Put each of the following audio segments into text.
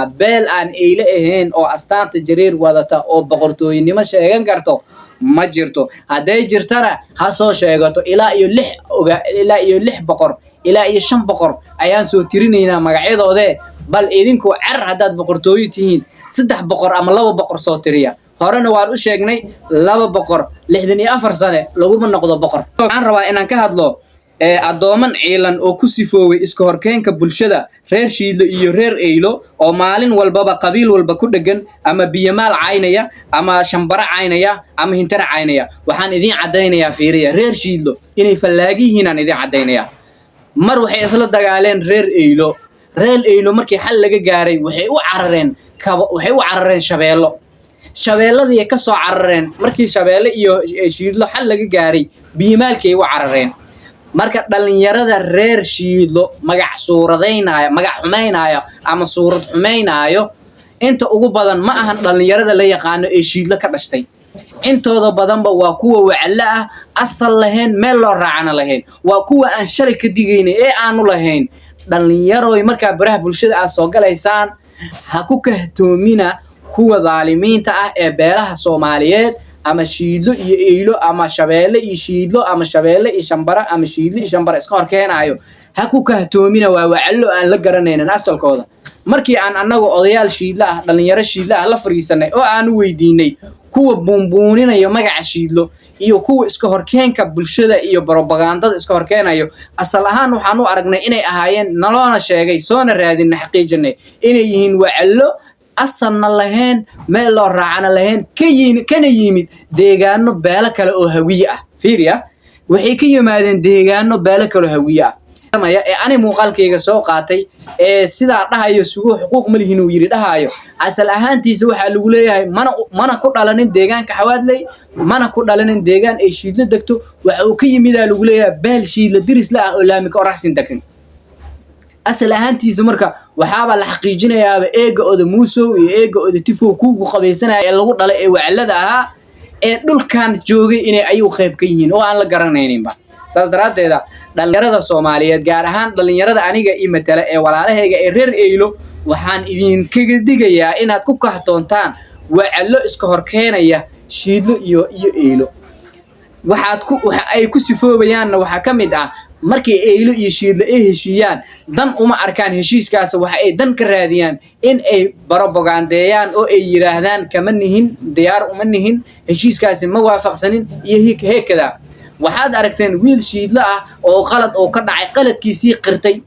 Beel aan eyle ahayn oo astaanta jareer wadata oo boqortooynimo sheegan karto ma jirto. Hadday jirtana, ha soo sheegato. Ilaa iyo lix oga, ilaa iyo lix boqor, ilaa iyo shan boqor ayaan soo tirinaynaa magacyadoodee. Bal idinku cer haddaad boqortooyo tihiin, saddex boqor ama laba boqor soo tiriya. Horena waan u sheegnay, 264 sane laguma noqdo boqor. Waxaan rabaa inaan ka hadlo ee addooman ciilan oo ku sifooway iska horkeenka bulshada reer Shiidlo iyo reer Eylo, oo maalin walbaba qabiil walba ku dhegan, ama Biyamaal caynaya, ama Shambaro caynaya, ama Hintara caynaya. Waxaan idiin caddaynayaa, fiiriya, reer Shiidlo inay fallaagi yihiin aan idiin caddaynayaa. Mar waxay isla dagaaleen reer Eylo. Reer Eylo markii xal laga gaaray, waxay u carareen kabo, waxay u carareen Shabeello. Shabeelladii ay ka soo carareen, markii Shabeelle iyo Shiidlo xal laga gaaray, Biyamaalkii ay u carareen. Marka dhalinyarada reer Shiidlo magac suuradaynaayo, magac xumaynaayo ama suurad xumaynaayo, inta ugu badan ma ahan dhalinyarada la yaqaano ee Shiidlo ka dhashtay. Intooda badanba waa kuwa waclo ah, asal lahayn, meel loo raacana lahayn. Waa kuwa aan shalay ka digaynay ee aanu lahayn: dhalinyaroy, markaa baraha bulshada aad soo galaysaan, ha ku kahtoomina kuwa dhaalimiinta ah ee beelaha Soomaaliyeed, ama Shiidlo iyo Eylo, ama Shabeelle iyo Shiidlo, ama Shabeelle iyo Shambara, ama Shiidlo iyo Shambara iska hor keenaayo. Ha ku kahtoomina, waa waclo aan la garanaynin asalkooda. Markii aan annagu odayaal Shiidlo ah, dhalinyaro Shiidlo ah la fariisanay oo aanu weydiinay kuwa buunbuuninayo magaca Shiidlo iyo kuwa iska horkeenka bulshada iyo barobagandada iska horkeenayo, asal ahaan waxaan u aragnay inay ahaayeen, naloona sheegay, soona raadinay, xaqiijinay inay yihiin waclo asalna lahayn, meel loo raacana lahayn, ka yimi kana yimid deegaano beelo kale oo Hawiye ah. Fiiriya, waxay ka yimaadeen deegaano beelo kale oo Hawiye ah. Ee ani muuqaalkayga soo qaatay ee sidaa dhahayo, "Sugo, xuquuq ma lihin," uu yidhi dhahayo, asal ahaantiisa waxaa lagu leeyahay mana ku dhalanin deegaanka Xawaadley, mana ku dhalanin deegaan ay Shiidlo degto. Waxa uu ka yimidaa lagu leeyahay beel Shiidlo dirisla ah oo Laamika Oraxsin degtan asal ahaantiisa. Marka waxaaba la xaqiijinayaaba eega oda Muusow iyo eega oda Tifow kuugu qabaysanaya ee lagu dhalay ee waclada ahaa ee dhulkan joogay inay ayagu qayb ka yihiin oo aan la garanayninba. Saas daraaddeeda, dhalinyarada Soomaaliyeed, gaar ahaan dhalinyarada aniga i matala ee walaalahayga ee reer Eylo, waxaan idinkaga digayaa inaad ku kahtoontaan wacalo iska horkeenaya Shiidlo iyo Eylo. Waxaad ku waxa ay ku sifoobayaanna waxaa ka mid ah, markay Eylo iyo Shiidlo ay heshiiyaan, dan uma arkaan heshiiskaas. Waxa ay dan ka raadiyaan in ay barobogandeeyaan oo ay yidhaahdaan, "Kama nihin, diyaar uma nihin heshiiskaasi, ma waafaqsanin," iyo heekada. Waxaad aragteen wiil Shiidlo ah oo qalad oo ka dhacay, qaladkiisii qirtay,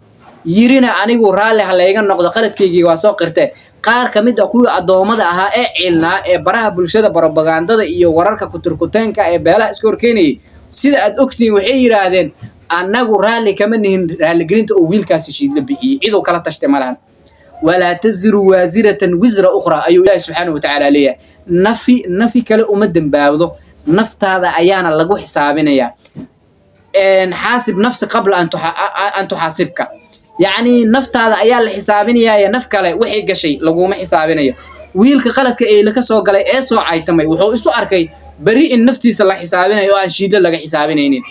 yirina, "Anigu raalli ha layga noqdo, qaladkaygii waa soo qirtee." Qaar ka mid ah kuwii addoommada ahaa ee ciilnaa ee baraha bulshada barobagandada iyo wararka kuturkuteenka ee beelaha iska horkeenayay, sida aad ogtihiin, waxay yidhaahdeen, "Annagu raalli kama nihin raalligelinta oo wiilkaasi Shiidlo bixiyey, ciduu kala tashtay ma lahan." "Walaa taziru waasiratan wisra ukhraa," ayuu Ilaahi subxaanahu watacaala leeyahay. Nafi nafi kale uma dembaabdo, naftaada ayaana lagu xisaabinayaa. Xaasib nafsi qabla an tuxaasibka, yacni naftaada ayaa la xisaabinayaa, naf kale waxay gashay laguma xisaabinayo. Wiilka qaladka Eyle ka soo galay ee soo caytamay wuxuu isu arkay beri in naftiisa la xisaabinayo oo aan Shiidlo laga xisaabinaynin.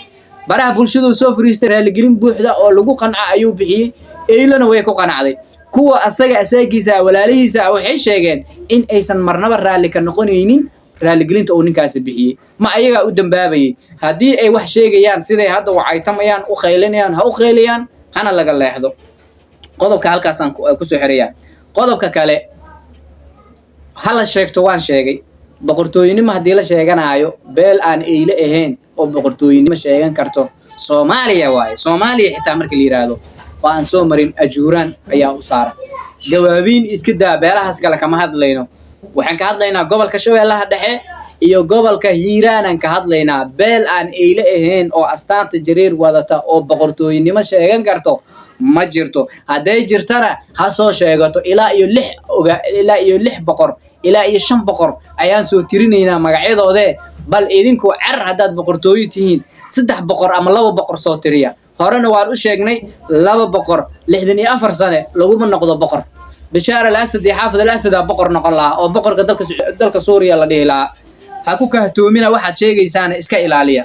Baraha bulshadu soo fariistay, raaligelin buuxda oo lagu qanca ayuu bixiyey, Eylona way ku qanacday. Kuwa asaga asaagiisa ah, walaalihiisa ah, waxay sheegeen in aysan marnaba raalli ka noqonaynin raaligelinta uu ninkaasi bixiyey. Ma ayagaa u dambaabayay? Haddii ay wax sheegayaan, siday hadda u caytamayaan, u qaylinayaan, ha u qayliyaan, hana laga leexdo. Qodobka halkaasaan kusoo xirayaa. Qodobka kale, ha la sheegto, waan sheegay, boqortooynimo haddii la sheeganaayo, beel aan Eyle ahayn oo boqortooynimo sheegan karto Soomaaliya waaye. Soomaaliya xitaa marka la yidhaahdo oo aan soo marin, Ajuuraan ayaa u saaran. Gawaabiin iska daa, beelahaas kale kama hadlayno. Waxaan ka hadlaynaa gobolka Shabeellaha Dhexe iyo gobolka Hiiraanaan ka hadlaynaa. Beel aan Eyle ahayn oo astaanta jareer wadata oo boqortooynimo sheegan karto ma jirto. Hadday jirtana, ha soo sheegato. Ilaa iyo lix oga, ilaa iyo lix boqor, ilaa iyo shan boqor ayaan soo tirinaynaa magacyadoodee. Bal idinku cer haddaad boqortooyo tihiin, saddex boqor ama laba boqor soo tiriya. Horena waan u sheegnay, 264 sane laguma noqdo boqor. Bashaar al Asad iyo Xaafid al Asad aa boqor noqon lahaa oo boqorka dalka Suuriya la dhihi lahaa. Ha ku kahtoomina, waxaad sheegaysaana iska ilaaliya.